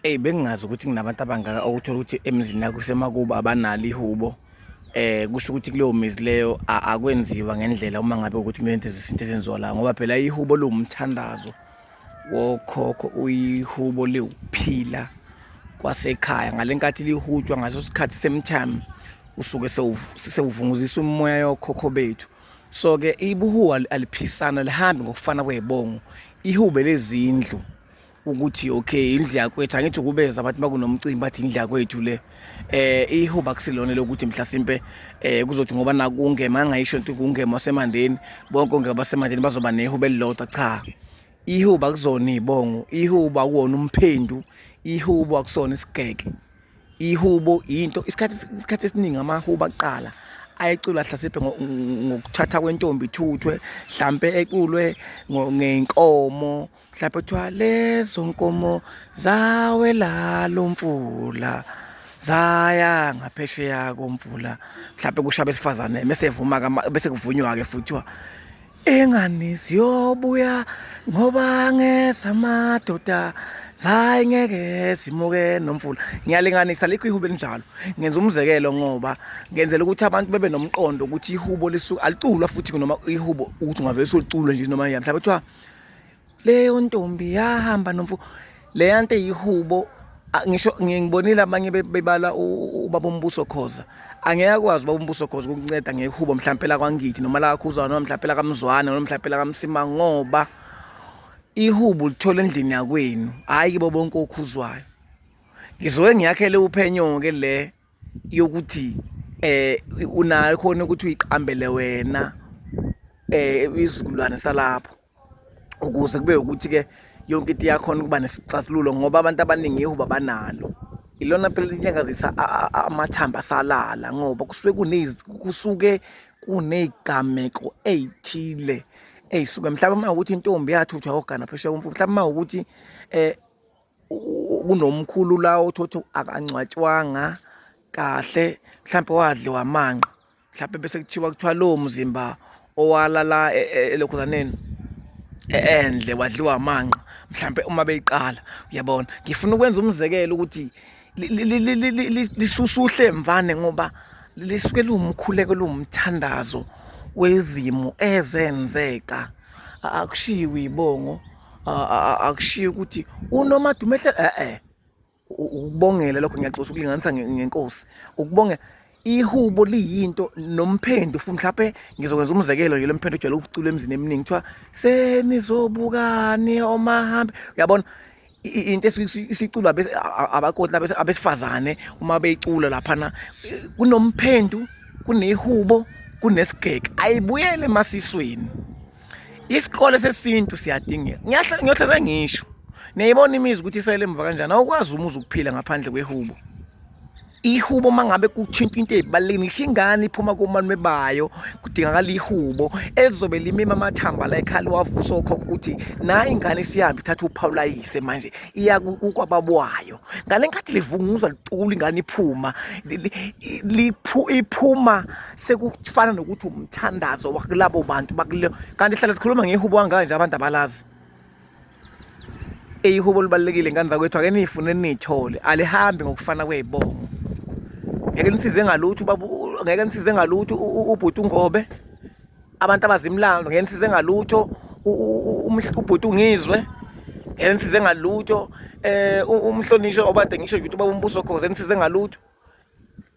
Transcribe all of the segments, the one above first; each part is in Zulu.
Eyi, bengingazi ukuthi kunabantu abangaka okuthola ukuthi emizini yakusemakubo abanalo ihubo. Kusho ukuthi kuleyo mizi leyo akwenziwa ngendlela uma ngabe ukuthi kunento zesintu ezenziwa la, ngoba phela ihubo liwumthandazo wokhokho, uyihubo liwukuphila kwasekhaya. Ngale nkathi lihutshwa ngaso sikhathi same time usuke sewuvunguzisa imimoya yokhokho bethu. So-ke ibuhuwa aliphisana lihambi ngokufana kwey'bongo, ihube lezindlu. Ukuthi okay, indlu yakwethu, angithi ukubeza abantu makunomcimbi bathi indlu yakwethu le. Ihuba akusilona lokuthi mhlasimpe kuzothi ngoba nakungema angayisho ukuthi kungema wasemandeni, bonke ongema basemandeni bazoba nehuba elilodwa. Cha, ihuba akuzona iy'bongo, ihuba akuwona umphendu, ihubo akusona isigeke. Ihubo into, isikhathi esiningi amahubo akuqala ayeculwa hlasimpe ngokuthatha kwentombi ithuthwe, hlampe eculwe ngey'nkomo. Mhlawumbe kuthiwa lezo nkomo zawela lo mfula zaya ngaphesheya komfula, mhlawumbe kusho abesifazane mese evuma-ke, bese kuvunywa-ke futhi kuthiwa ingani siyobuya ngoba ngesamadoda zayi ngeke simuke nomfula. Ngiyalinganisa, alikho ihubo elinjalo. Ngenza umzekelo ngoba ngenzela ukuthi abantu bebe nomqondo ukuthi ihubo lisuke aliculwa futhi noma ihubo ukuthi ungavele ulicule nje noma yini. Mhlawumbe kuthiwa leyo ntombi yahamba nomfo, leya nto eyihubo. Ngisho ngibonile abanye bebala ubaba uMbuso Khoza, angeke akwazi ubaba uMbuso Khoza ukukunceda ngehubo mhlampe lakwaNgidi noma lakaKhuzwayo noma mhlampe lakaMzwane noma mhlampe lakaMsima, ngoba ihubo ulithola endlini yakwenu, hhayi kibo bonke oKhuzwayo. Ngizoke ngiyakhele uphenyo-ke le yokuthi unayo khona ukuthi uyiqambele wena isizukulwane salapho, ukuze kube ukuthi-ke yonke into iyakhona ukuba nesixazululo, ngoba abantu abaningi ihubo abanalo. Ilona phela elinyakazisa amathambo asalala, ngoba kusuke kusuke kuney'gameko ey'thile ey'suke mhlawumbe uma kuwukuthi intombi yathuthwa yogana phesheya komfula, mhlawumbe uma kuwukuthi kunomkhulu la othola ukuthi akangcwatshwanga kahle, mhlampe wadliwa amanqe, mhlampe bese kuthiwa kuthiwa lowo mzimba owalala elokhuzaneni endle wadliwa amanqe, mhlampe uma beyiqala, uyabona. Ngifuna ukwenza umzekelo ukuthi lisusa uhlemvane ngoba lisuke liwumkhuleko, liwumthandazo wezimo ezenzeka. Akushiwo iy'bongo, akushiwo ukuthi uNomadumehle, e-e. Ukubongela lokho, ngiyaxolisa ukulinganisa ngenkosi, ukubonga ihubo liyinto nomphendu futhi. Mhlawumbe ngizokwenza umzekelo nje, lo mphendu ojwayele ukucula emizini eminingi, kuthiwa senizobukani omahambe, uyabona into esiculwa abakoti abesifazane uma beyicula laphana, kunomphendu, kunehubo, kunesigeke, ayibuyele emasisweni. Isikole sesintu siyadingeka. Ngiyahlala ngiyohleze ngisho. Niyayibona imizi ukuthi isele emva kanjani. Awukwazi umuzi ukuphila ngaphandle kwehubo. Ihubo uma ngabe kuthinta into ezibalulekile, ngisho ingane iphuma komalume bayo, kudingakala ihubo elizobe limima amathamba la ekhaya, liwavusa okhokho ukuthi nayi ingane isihamba ithatha uphawu layise manje iya kwababwayo. Ngale nkathi livunguzwa licula ingane iphuma, iphuma sekufana nokuthi umthandazo wakulabo bantu bakule. Kanti hlale sikhuluma ngehubo kangaka nje, abantu abalazi. Ihubo libalulekile ngane zakwethu, ake niyifune niyithole, alihambi ngokufana kwey'bongo. Ngeke nisize ngalutho ubaba, ngeke nisize ngalutho ubhuti uNgobe, abantu abazi imilando, ngeke nisize ngalutho ubhuti uNgizwe, ngeke nisize ngalutho umhlonishwa obade ngisho nje ukuthi ubaba uMbuso Khoza, nisize ngalutho.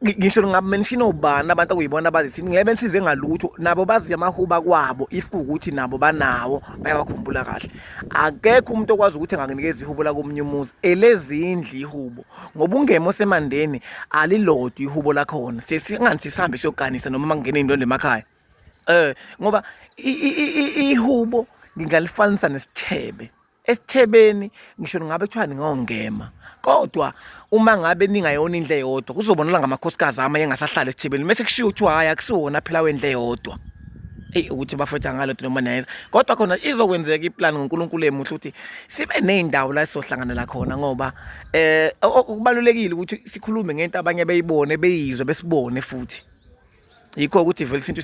Ngisho ngingamenshina obani abantu okuyibona abazi, ngeke benisize ngalutho, nabo bazi amahuba kwabo, if kuwukuthi nabo banawo bayawakhumbula kahle. Akekho umuntu okwazi ukuthi angakunikeza ihubo lakomunye umuzi, elezindlu ihubo, ngoba ungema osemandeni alilodwa ihubo lakhona. Sesingani sihambe siyoganisa noma makungena iy'ndwendwe emakhaya, ngoba ihubo ngingalifanisa nesithebe. Esithebeni ngisho ngabe kuthiwa ningongema, kodwa uma ngabe ningayona indlu eyodwa kuzobonakala ngamakhosikazi ami engasahlali esithebeni, mese kushiwo kuthiwa hhayi akusiwona phela wendlu eyodwa. Eyi ukuthi bafethu angalento noma niyayizwa, kodwa khona izokwenzeka iplani ngoNkulunkulu emuhle ukuthi sibe ney'ndawo la esizohlanganela khona, ngoba okubalulekile ukuthi sikhulume ngento abanye beyibone, beyizwe, besibone futhi. Yikho ukuthi vele isintu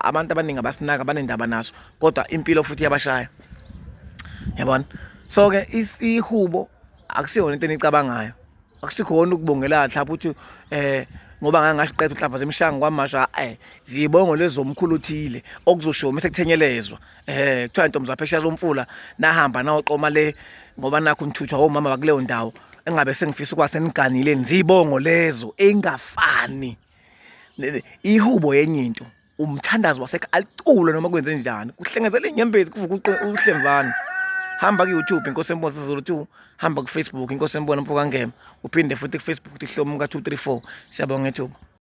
abantu abaningi abasinaka, abanendaba naso, kodwa impilo futhi iyabashaya, yabona. So-ke ihubo Akusiyona into enicabangayo. Akusikhona ukubongelana mhlawumbe ukuthi eh ngoba ngake ngasiqeda uhlamba zemshango kwamasha eh zibongo lezi zomkhulu othile okuzoshiwo mase kuthenyelezwa eh kuthiwa intombi zaphesheya zomfula nahamba nawoqoma le ngoba nakho nithuthwa omama bakuleyo ndawo engabe sengifisa ukwazi seniganile zibongo lezo engafani ihubo yenye into. Umthandazo wasekha aliculwe noma kwenze njani, kuhlengezela inyembezi kuvuka uhlemvana. Hamba ku-YouTube Inkosi Embona Zulu 2, hamba ku-Facebook Inkosi Embona Mfoka Ngema, uphinde futhi ku-Facebook uthi Hlomu ka 234. Siyabonga ngethuba.